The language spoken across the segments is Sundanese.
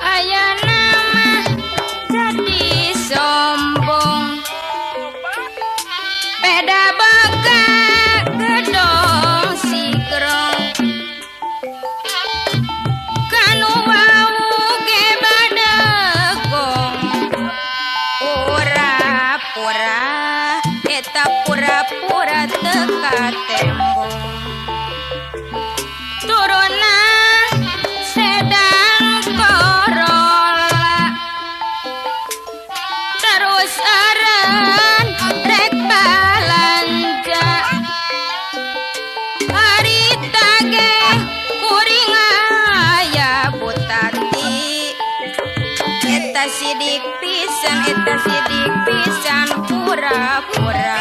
Ayeuna mah jadi sombong, peda boga gedong sigrong, kanu wau ge badegong, pura-pura eta pura-pura teu katembong, turunna sedang Corolla, terus eureun rek balanja, harita ge kuring aya butati, eta sidik pisan, eta sidik pisan pura-pura,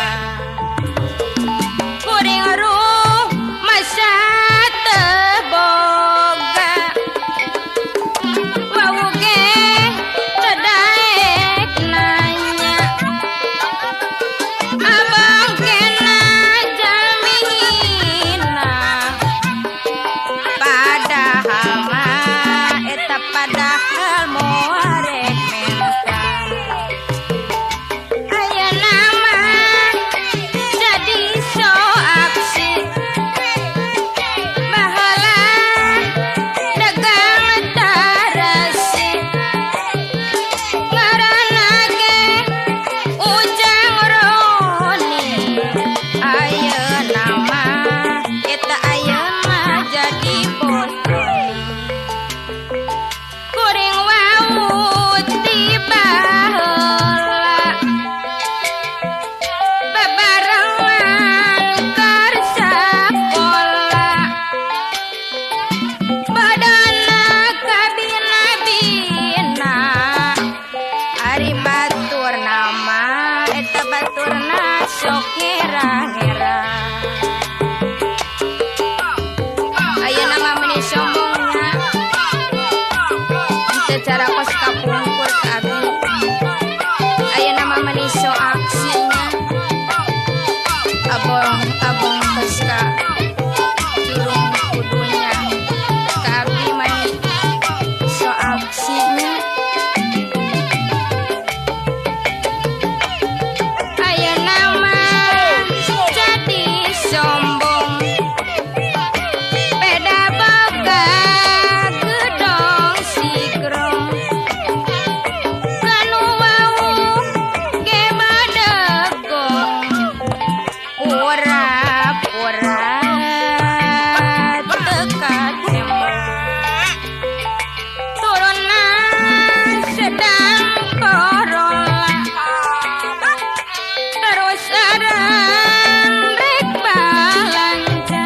kuring rumasa teu boga, wau ge teu daek nanya, abang kena jamina, padahal mah eta padahal moal rek menta. Ayeuna mah jadi so aksi, baheula dagang tarasi, ngaranna ge Ujang Roni, ayeuna mah eta ayeuna jadi bos Doni, kuring wau ti baheula bebarengan keur sakola, badanna kabina-bina, ari baturna mah eta baturna sok ngera-ngera. Ayeuna mah meuni sombongna teu cara kos kapungkur ka abi. Ayeuna mah meuni so aksinya, abong abong geus ka jurung kudunya ka abi mani so aksinya. Ayeuna mah jadi sombong, peda boga gedong sigrong, kanu wau ge badegong, pura-pura teu katembong, turunna sedang Corolla, terus eureun rek balanja,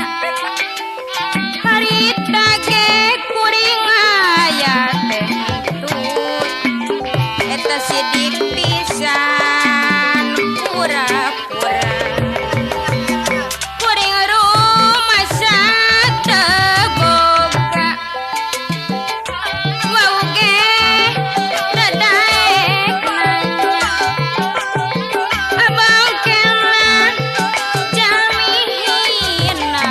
harita ge kuring aya teh entut, eta sidik pisan pura-pura, kuring rumasa teu boga, wau ge teu daek nanya, abang kena jamihina,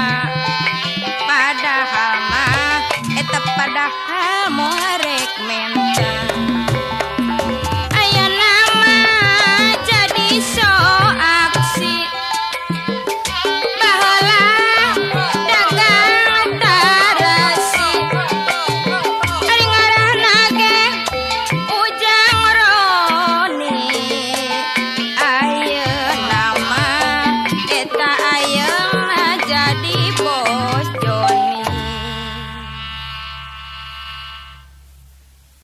padahal mah eta padahal moal rek menta. Ayeuna mah jadi so aksi, baheula dagang tarasi, ari ngaranna ge Ujang Roni, ayeuna mah eta.